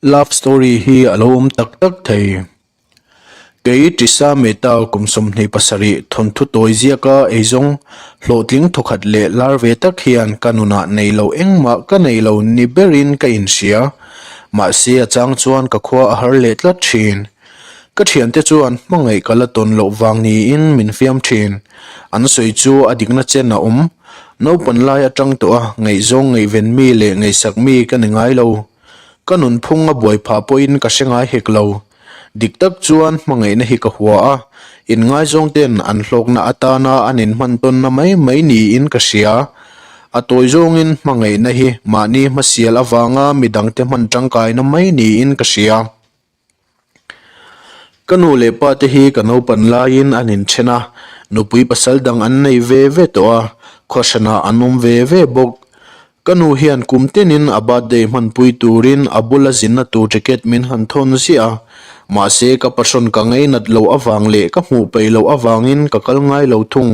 Love story hi a lo awm tak tak thei. Kei Tisa Mehta kum 27 thawnthu tawi ziaka eizawng hlawhtling thawkhat leh lar ve tak hian ka nunah nei lo engmah ka nei lo ni berin ka inhria. Mahse a chang chuan ka khua a har leh tlat thin. Ka thiante chuan hmangaih ka la tawn loh vang niin min fiam thin. An sawi chu a dikna chen a awm. Naupan lai atang tawh a ngaihzawng ngaihven mi leh ngaihsak mi ka ni ngai lo. Ka nunphung a buai phah pawhin ka hre ngai hek lo. Dik tak chuan hmangaihna hi ka hua a, inngaizawng ten an hlawkna atana an inhman tawnna mai mai niin ka hria. A tawi zawngin hmangaihna hi mahni hmasial avanga midangte hman tangkaina mai niin ka hria. Ka nu leh pa te hi ka naupan laiin an inthen a, nupui pasal dang an nei ve ve tawh a, khawhranah an awm ve ve bawk. Ka nu hian kum tinin a birthday hmanpui turin a bula zinna tur ticket min han thawn ziah a, mahse ka pahrawn ka ngainat loh avang leh ka hmuh peih loh avangin ka kal ngai lo thung.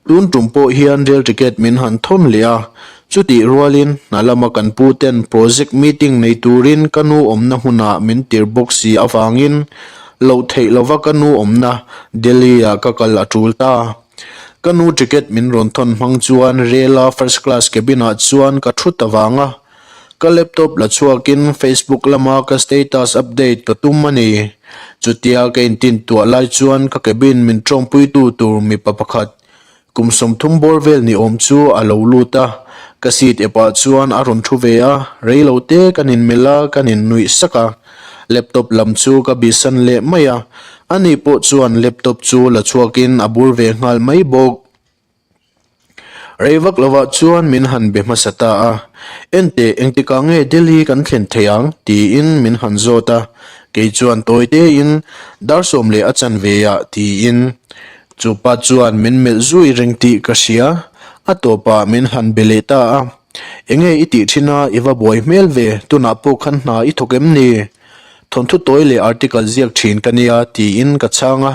Tun tum pawh hian rail ticket min han thawn leh a, chutih rualin hna lama kan pu ten project meeting nei turin ka nu awmna hmunah min tir bawk si avangin loh theih lova ka nu awmna Delhi ah ka kal a tul ta. Ka nu ticket min rawn thawn hmang chuan rail a first class cabin ah chuan ka thu ta vang a. Ka laptop la chhuakin Facebook lama ka status update ka tum a ni. Chutia ka intintuah lai chuan ka cabin min tawngpuitu tur mipa pakhat kum 30 bawr vel ni awm chu a lo lut a, ka seat epah chuan a rawn thu ve a, rei lo te kan inmelh a, kan innuih sak a. Laptop lam chu ka bihsan leh mai a, ani pawh chuan laptop chu la chhuakin a bur ve nghal mai bawk. Rei vak lovah chuan min han be hmasa ta a, Enteh, engtikah nge Delhi kan thlen thei ang? tiin min han zawt a, kei chuan tawi tein, Dar sawm leh a chanve ah, tiin. Chu pa chuan min melh zui reng tih ka hria, a tawpah min han be leh ta a, Enge i tih thin a, i va buai hmel ve, tunah pawh khan hna i thawk em ni? Thawnthu tawi leh article ziak thin ka nia, tiin ka chhang a.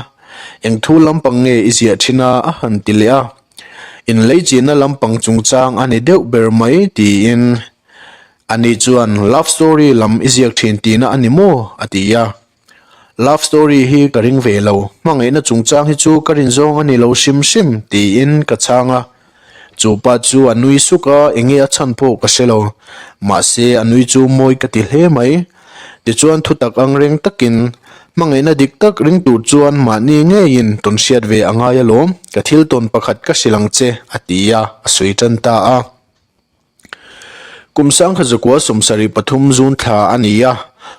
Eng thu lampang nge i ziah thin a? a han ti leh a. Inleichihna lampang chungchang a ni deuh ber mai, tiin. Ani chuan, Love story lam i ziak thin tihna a ni maw? a ti a. Love story hi ka ring ve lo, hmangaihna chungchang hi chu ka rin zawng a ni lo hrim hrim, tiin ka chhang a. Chu pa chu a nui suk a, enge a chhan pawh ka hre lo. Mahse, a nui chu mawi ka ti hle mai. Tichuan thutak ang reng takin, hmangaihna dik tak ring tur chuan mahni ngeiin tawn hriat ve a ngai alawm, ka thil tawn pakhat ka hrilh ang che, a ti a, a sawi tan ta a. Kum 1973 June thla a ni a,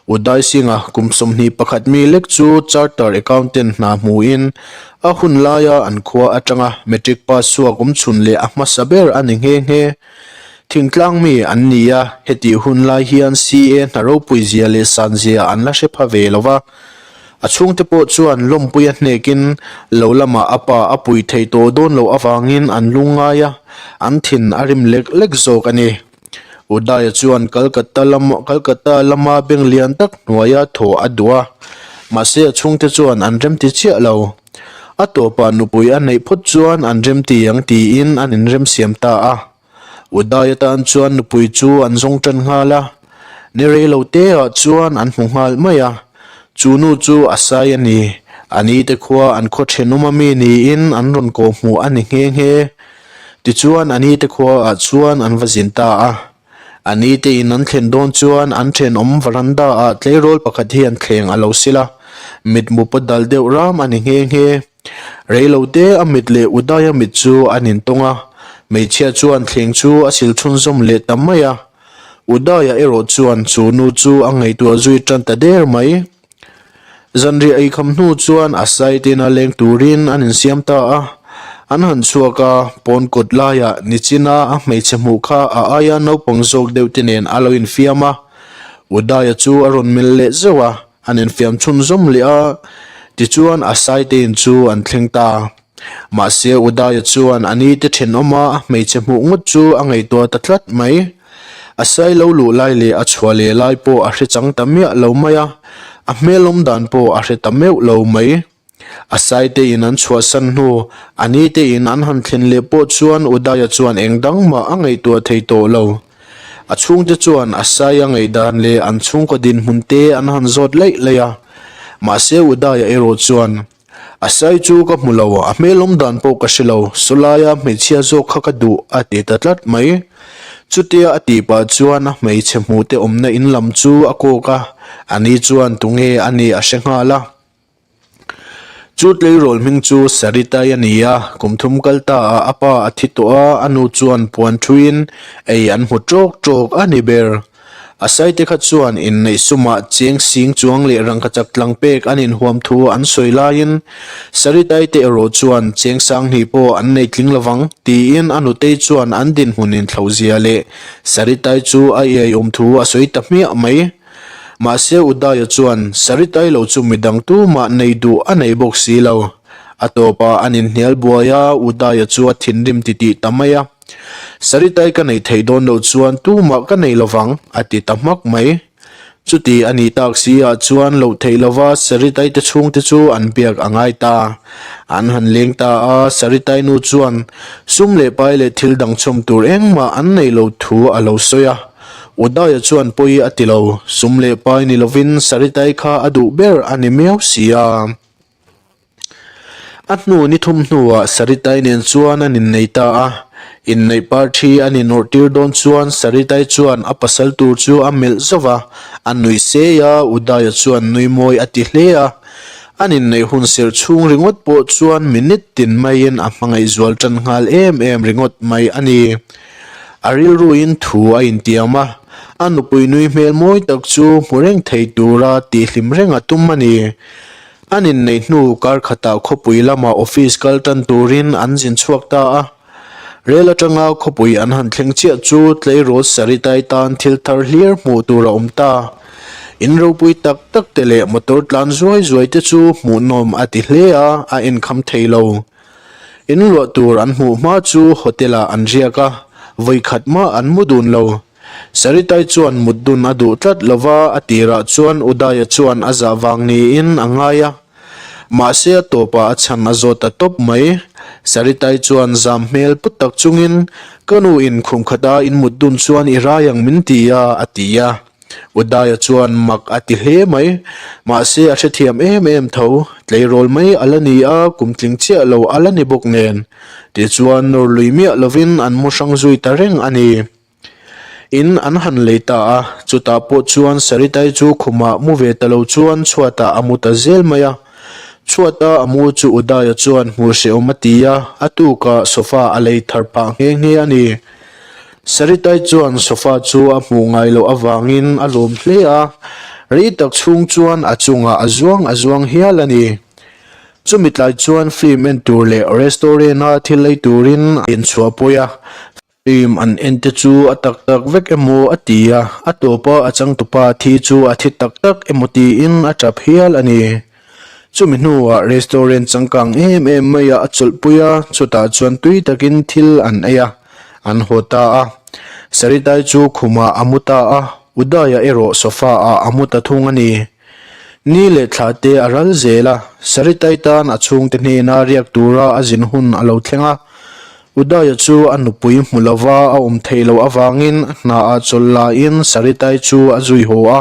Uday Singh-a kum 21 mi lek chu Charter Accountant hna hmuin a hun laia an khua atanga Matric pass chhuak awmchhun leh a hmasa ber a ni nghe nghe. Thingtlang mi an ni a, hetih hun lai hian CA hna ropui zia leh san zia an la hre pha ve lo va. A chhungte pawh chuan lawmpui a hnekin lo lamah a pa a pui thei tawh dawn loh avangin an lungngai a, an thin a rim lek lek zawk a ni. Udaya chuan Calcutta lam Calcutta lama bank lian tak hnuaia thaw a duh a, mahse a chhungte chuan an remti chiah lo. A tawpah nupui a neih phawt chuan an remti ang tiin an inremsiam ta a. Udai atan chuan nupui chu an zawng tan nghal a, ni rei lo te ah chuan an hmu nghal mai a, chu nu chu a sai a ni, a ni te khua an khaw thenawm ami niin an rawn kawh hmuh a ni nghe nghe. Tichuan a ni te khua ah chuan an va zin ta a, a ni te in an thlen dawn chuan an thenawm varanda ah tleirawl pakhat hian thleng a lo sil a, mitmu paw dal deuh ram a ni nghe nghe. Reilote a mit leh Udaia mit chu an intawng a, hmeichhia chuan thleng chu a sil chhunzawm leh ta mai a. Udaia erawh chuan chu nu chu a ngaihtuah zui tan ta der mai. Zanriah eikham hnu chuan a site-in a leng turin an insiam ta a. An han chhuak a, pawn kawt laiah nichina a hmeichhe hmuh kha a aia naupang zawk deuh te nen a lo infiam a. Udaia chu a rawn melh leh zeuh a. An infiam chhunzawm leh a, tichuan a Saitein chu an thleng ta. Mahse Udaya chuan a nite thenawma a hmeichhe hmuh ngawt chu a ngaihtuah ta tlat mai. A sai lo luh lai leh a chhuah leh lai pawh a hre chang ta miah lo mai a, a hmel awm dan pawh a hre ta meuh lo mai. A saitein an chhuahsan hnu, a nitein an han thlen leh pawh chuan Udaya chuan eng dang mah a ngaihtuah thei tawh lo. A chhungte chuan a saia ngaihdan leh an chhungkaw dinhmun te an han zawt laih laih a. Mahse Udaya erawh chuan, A sai chu ka hmu lo, a hmel awm dan pawh ka hre lo, sawlaia hmeichhia zawk kha ka duh a ti ta tlat mai. Chutia a tih pah chuan a hmeichhe hmuhte awmna in lam chu a kawk a, ani chuan tunge a nih a hre nghal a. Chu tleirawl hming chu Saritai a ni a, kum thum kal ta ah a pa a thi tawh a, a nu chuan puan thuin ei an hmu tawk tawk a ni ber. A saite kha chuan inneih sumah cheng sing chuang leh rangkachak tlang pek an inhuam thu an sawi laiin Saritai te erawh chuan cheng sanghnih pawh an nei tling lovang tiin a nutei chuan an dinhmun inthlauhzia leh Saritai chu a iaiawm thu a sawi ta hmiah mai. Mahse Udaya chuan Saritai lo chu midang tumah nei duh a nei bawk si lo. A tawpah an inhnial buai a, Udaya chu a thinrim titih ta mai a. Saritai ka neih theih dawn loh chuan tumah ka nei lovang, a ti ta hmak mai. Chuti a nih tak si ah chuan loh theih lova Saritai te chhungte chu an biak a ngai ta. An han leng ta a, Saritai nu chuan sum leh pai leh thil dang chhawm tur engmah an neih loh thu a lo sawi a. Udaya chuan pawi a ti lo, sum leh pai ni lovin Saritai kha a duh ber a ni miau si a. A hnu ni thum hnuah Saritai nen chuan an innei ta a, inneih parthi an inawrh tir dawn chuan Saritai chuan a pasal tur chu a melh zauh va, a nuih sei a, Udaya chuan nui mawi a ti hle a. An inneih hun serh chhung ringawt pawh chuan minute tin maiin a hmangaih zual tan nghal em em ringawt mai a ni. A rilruin thu a intiam a, a nupui nui hmel mawi tak chu hmu reng thei tura tihhlim reng a tum a ni. An inneih hnu kar khatah khawpui lama office kal tan turin an zin chhuak ta a. Rel atanga khawpui an han thleng chiah chu tleirawl Saritai tan thil thar hlir hmuh tur a awm ta. In ropui tak tak te leh motor tlan zuai zuai te chu hmuhnawm a ti hle a, a enkham thei lo. In luah tur an hmuh hma chu hotel ah an riak a, vawikhat mah an mu dun lo. Saritai chuan mut dun a duh tlat lo va, a tirah chuan Udaya chuan a zah vang niin a ngai a. Mahse a tawpah a chhan a zawt ta tawp mai. Saritai chuan zam hmel put tak chungin, Ka nu in khum khata in mut dun chuan i rai ang min ti a, a ti a. Udaya chuan mak a ti hle mai. Mahse a hrethiam em em tho. Tleirawl mai a la ni a, kum tling chiah lo a la ni bawk nen. Tichuan nawr lui miah lovin an mu hrang zui ta reng a ni. In an han lei ta a, chutah pawh chuan Saritai chu khumah mu ve ta lo chuan chhuatah a mu ta zel mai a. Chhuata a mu chu Udaya chuan hmuh hrehawm a ti a, a tukah sofa a lei thar phah nghe nghe a ni. Saritai chuan sofa chu a hmuh ngai loh avangin a lawm hle a, rei tak chhung chuan a chungah a zuang a zuang hial a ni. Chumi tlai chuan film en tur leh restaurant-a thil ei turin a inchhuahpui a. Film an en te chu a tak tak vek emaw a ti a, a tawpa a changtupa thi chu a thi tak tak emaw tiin a tap hial a ni. Chumi hnuah restaurant changkang em em maiah a chawlhpui a, chutah chuan tui takin thil an ei a, an haw ta a. Saritai chu khumah a mu ta a, Udaya erawh sofa ah a mu ta thung a ni. Ni leh thla te a ral zel a, Saritai tan a chhungte hnena riak tura a zin hun a lo thleng a, Udaya chu a nupui hmu lova a awm theih loh avangin a hnaah chawlh laiin Saritai chu a zui haw a.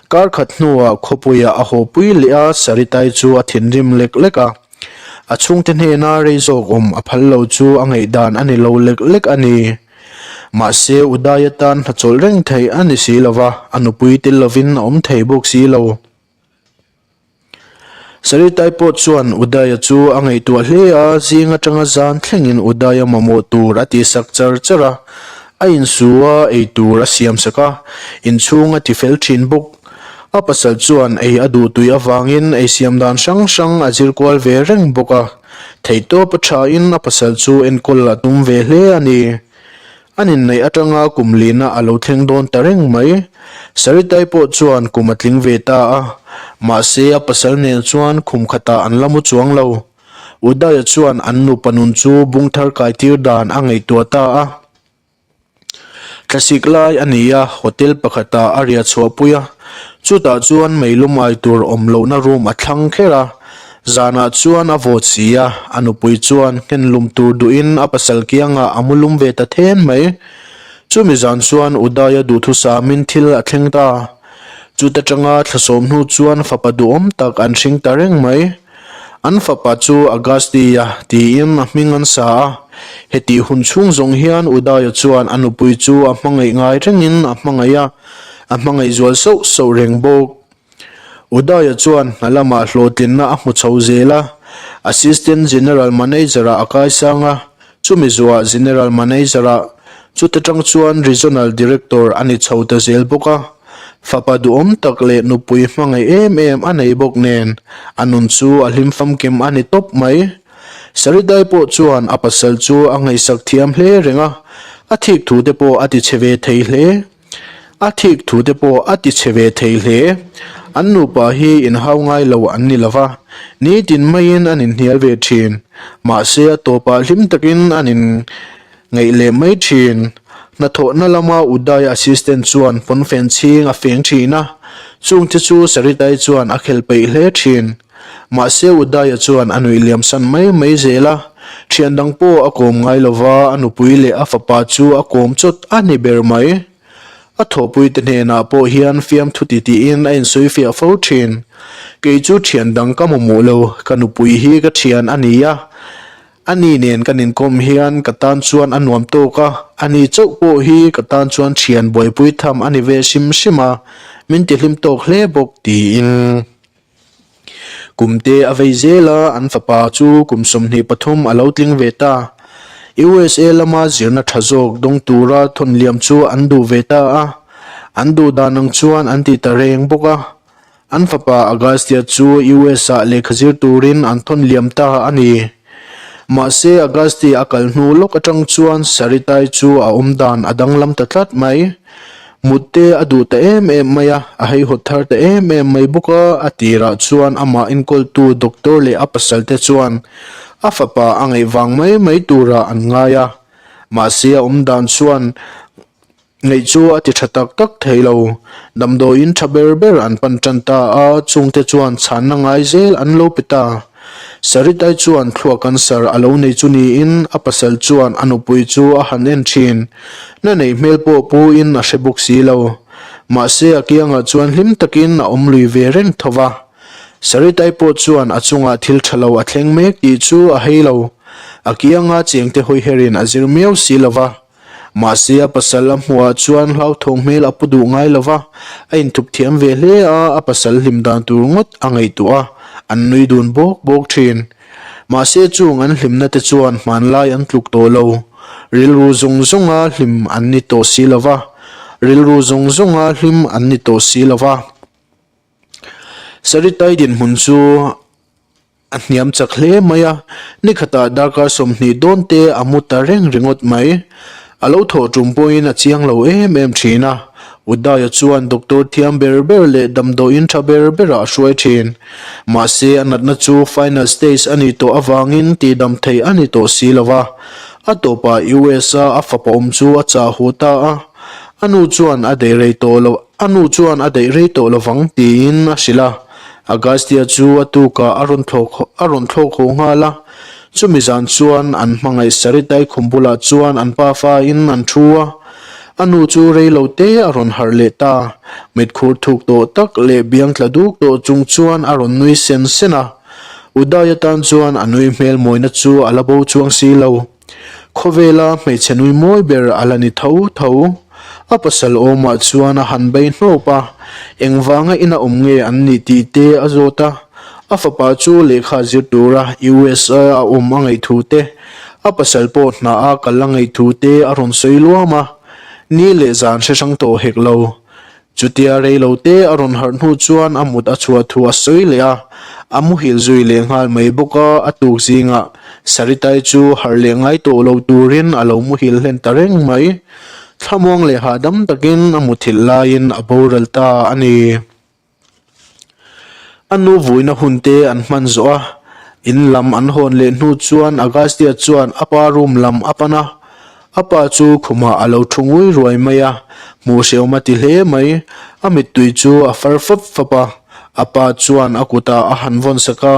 Kar khat hnuah khawpuiah a hawpui leh a, Saritai chu a thinrim lek lek a. A chhungte hnena rei zawk awm a phal lo chu a ngaihdan a ni lo lek lek a ni. Mahse Udaya tan hna chawlh reng theih a ni si lova, a nupui tel lovin a awm thei bawk si lo. Saritai pawh chuan Udaya chu a ngaihtuah hle a, zing atanga zan thlengin Udaya mamawh tur a tihsak char char a, a insu a, ei tur a siamsak a, inchhung a tifel thin bawk. A pasal chuan ei a duh tui avangin ei siam dan hrang hrang a zir kual ve reng bawk a, theihtawp a thain a pasal chu enkawl a tum ve hle a ni. An inneih atanga kum lina a lo thleng dawn ta reng mai. Saritai pawh chuan kum a tling ve ta a, mahse a pasal nen chuan khum khatah an la mu chuang lo. Udaya chuan an nupa nun chu bung thar kai tir dan a ngaihtuah ta a. Thlasik lai a ni a, hotel pakhatah a riah chhuahpui a, chutah chuan meilum ai tur awm lohna room a thlang kher a. Zanah chuan a vawt si a, a nupui chuan nghenlum tur duhin a pasal kiangah a mu lum ve ta then mai. Chumi zan chuan Udaya duhthusamin thil a thleng ta. Chuta tanga thlasawm hnu chuan fapa duhawm tak an hring ta reng mai. An fapa chu Agastya tiin a hming an sa a. Hetih hun chhung zawng hian Udaya chuan a nupui chu a hmangaih ngai rengin a hmangaih a, a hmangaih zual sauh sauh reng bawk. Udaya chuan hna lamah hlawhtlinna a hmu chho zel a, Assistant General Manager-ah a kaisang a, chumi zuah General Manager-ah, chuta tang chuan Regional Director a ni chho ta zel bawk a. Fapa duhawm tak leh nupui hmangaih em em a nei bawk nen, a nun chu a hlim famkim a ni tawp mai. Saridai pawh chuan a pasal chu a ngaihsak thiam hle reng a, a thik thu te pawh a ti chhe ve thei hle. A thik thu te pawh a ti chhe ve thei hle. An nupa hi inhau ngai lo an ni lo va, nitin maiin an inhnial ve thin. Mahse a tawpah hlim takin an inngeih leh mai thin. Hnathawhna lama Uday assistant chuan pawnfen chhing a feng thin a, chungte chu Saritai chuan a khel peih hle thin. Mahse Udaya chuan a nuih liam san mai mai zel a, thian dang pawh a kawm ngai lo va, a nupui leh a fapa chu a kawm chawt a ni ber mai. A thawhpuite hnenah pawh hian fiamthu ti tiin a insawi fiah fo thin. Kei chu thian dang ka mamawh lo, ka nupui hi ka thian a ni a, ani nen kan inkawm hian ka tan chuan a nuam tawk a, ani chauh pawh hi ka tan chuan thian buaipui tham a ni ve hrim hrim a, min tihlim tawk hle bawk tiin. Kum te a vei zel a, an fapa chu kum 23 a lo tling ve ta. USA lama zirna tha zawk dawng tura thawn liam chu an duh ve ta a, an duh dan ang chuan an ti ta reng bawk a. An fapa Agastya chu US-ah lehkha zir turin an thawn liam ta a ni. Mahse Agastya a kal hnu lawk atang chuan Saritai chu a awm dan a danglam ta tlat mai. Mut te a duh ta em em mai a, a haihawt thar ta em em mai bawk a, a tirah chuan amah enkawltu doctor leh a pasal te chuan a fapa a ngaih vang mai mai turah an ngai a, mahse a awm dan chuan ngaih chu a ti tha tak tak thei lo. Damdawiin tha ber ber an pan tan ta a, chungte chuan chhanna ngai zel an lo pe ta. Saritai chuan thluak cancer a lo nei chu niin a pasal chuan a nupui chu a han en thin. Na nei hmel pawh puin a hre bawk si lo. Mahse a kiangah chuan hlim takin a awm lui ve reng tho va. Saritai pawh chuan a chungah thil tha lo a thleng mek tih chu a hei lo. A kianga chengte hawiherin a zir miau si lo va. Mahse a pasal a hmuhah chuan hlauthawng hmel a pu duh ngai lo va, a inthup thiam ve hle a, a pasal hlim dan tur ngawt a ngaihtuah a, an nui dun bawk bawk thin. Mahse chung an hlimna te chuan hmanlai an tluk tawh lo. Rilru zawng zawnga hlim an ni tawh si lo va, rilru zawng zawnga hlim an ni tawh si lo va. Saritai dinhmun chu. A hniam chak hle mai a, nikhatah darkar 20 dawn te a mu ta reng ringawt mai. A lo thawh tum pawhin a chiang lo em em thin a, Udaya chuan doctor thiam ber ber leh damdawiin tha ber berah a hruai thin. Mahse a natna chu final stage a nih tawh avangin tihdam theih a ni tawh si lo va, a tawpah US-a a fapa awm chu a chah hu ta a, a nu chuan a daih rei tawh lo a nu chuan a daih rei tawh lovang tiin a hrilh a. Agastya chu a tukah a rawn thlawk a rawn thlawk haw nghal a, chumi zan chuan an hmangaih Saritai khum bulah chuan an pafa in an thu a, a nu chu rei lo te a rawn harh leh ta, mitkhur thuk tawh tak leh biang tla duk tawh chung chuan a rawn nui sen sen a, Udaya tan chuan a nui hmel mawina chu a la bo chuang si lo. Khawvela hmeichhe nui mawi ber a la ni tho tho. A pasal awmah chuan a han bei hnawp a, engvanga ina awm nge an nih tih te a zawt a. A fapa chu lehkha zir tura USA a awm a ngaih thu te, a pasal pawh hna a kal a ngaih thu te a rawn sawi luam a. Ni leh zan hre hrang tawh hek lo. Chutia rei lo te a rawn harh hnu chuan a mut a chhuah thu a sawi leh a, a muhil zui leh nghal mai bawk a, a tuk zingah Saritai chu harh leh ngai tawh lo turin a lo muhil hlen ta reng mai. Thlamuang leh hahdam takin a muthilh laiin a boral ta a ni. A nu vuina hun te an hman zawh a, in lam an hawn leh hnu chuan Agastya chuan a pa room lam a pan a, a pa chu khumah a lo thu ngui ruai mai a, hmuh hrehawm a ti hle mai, a mittui chu a far fap fap a, a pa chuan a kutah a han vawn sak a,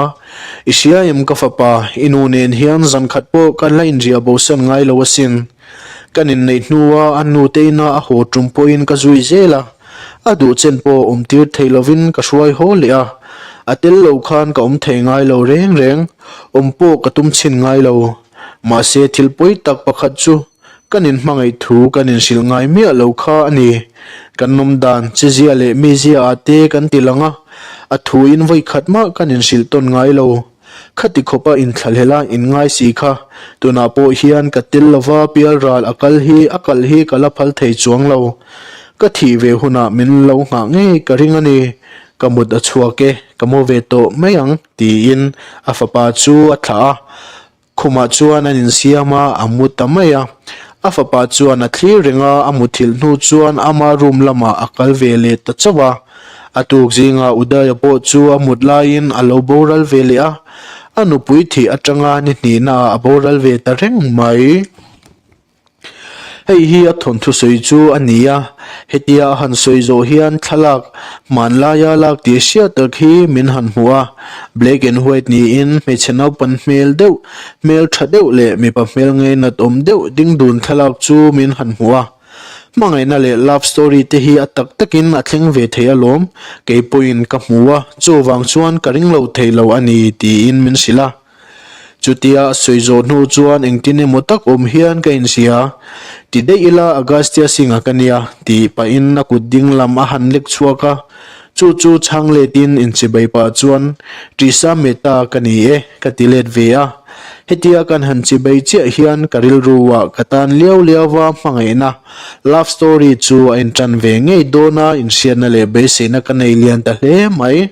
I hria em ka fapa, i nu nen hian zan khat pawh kan la inriah bosan ngai lo asin. Kan inneih hnua a nute ina a haw tum pawhin ka zui zel a, a duh chen pawh awm tir thei lovin ka hruai haw leh a, a tel lo khan ka awm thei ngai lo reng reng, awm pawh ka tum chhin ngai lo. Mahse thil pawi tak pakhat chu kan inhmangaih thu kan inhrilh ngai miah lo kha a ni. Kan nawm dan, chezia leh mizia ah te kan ti lang a, a thu in vawi khat mah kan inhrilh tawn ngai lo. Khati khawpa inthlahlel a inngai si kha, tunah pawh hian ka tel lova pialral a kal hi a kalh hi ka la phal thei chuang lo. Ka thih ve hunah min lo nghah ngei ka ring a ni. Ka mut a chhuak e, ka mu ve tawh mai ang, tiin a fapa chu a thlah a. Khumah chuan an insiam a, a mu ta mai a. A fapa chuan a thlir reng a, a muthilh hnu chuan ama room lamah a kal ve leh ta chauh a. A tuk zingah Udaya pawh chu a mut laiin a lo boral ve leh a, a nupui thih atanga ni hnihnaah a boral ve ta reng mai. Hei hi a thawnthu sawi chu a ni a, hetia a han sawi zawh hian thlalak hmanlaia lak tih hriat tak hi min han hmu a, black and white niin hmeichhe naupan hmel deuh, hmel tha deuh leh mipa hmel ngainat awm deuh ding dun thlalak chu min han hmu a. Hmangaihna leh love story te hi a tak takin a thleng ve thei alawm, kei pawhin ka hmu a, chuvang chuan ka ring lo thei lo a ni tiin min hrilh a. Chutia a sawi zawh hnu chuan engtin emaw tak awm hian ka inhria. Ti daih ila Agastya Singh-a ka nia, tih pahin a kut ding lam a han lek chhuak a. Chu chu chhang letin inchibai pah chuan, Tisa Mehta ka ni e, ka ti let ve a. Hetia kan han chibai chiah hian ka rilru-ah ka tan liau liau va hmangaihna, love story, chu a intan ve ngei dawn a, inhriatna leh beiseina ka nei lian ta hle mai.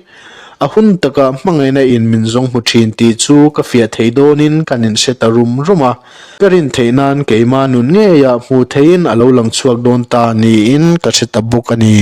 A hun takah hmangaihna in min zawng hmu thin tih chu ka fiah thei dawnin kan inhre ta rum rum a, ka rin theih nan keimah nun ngeiah hmuh theihin a lo lang chhuak dawn ta niin ka hre ta bawk a ni.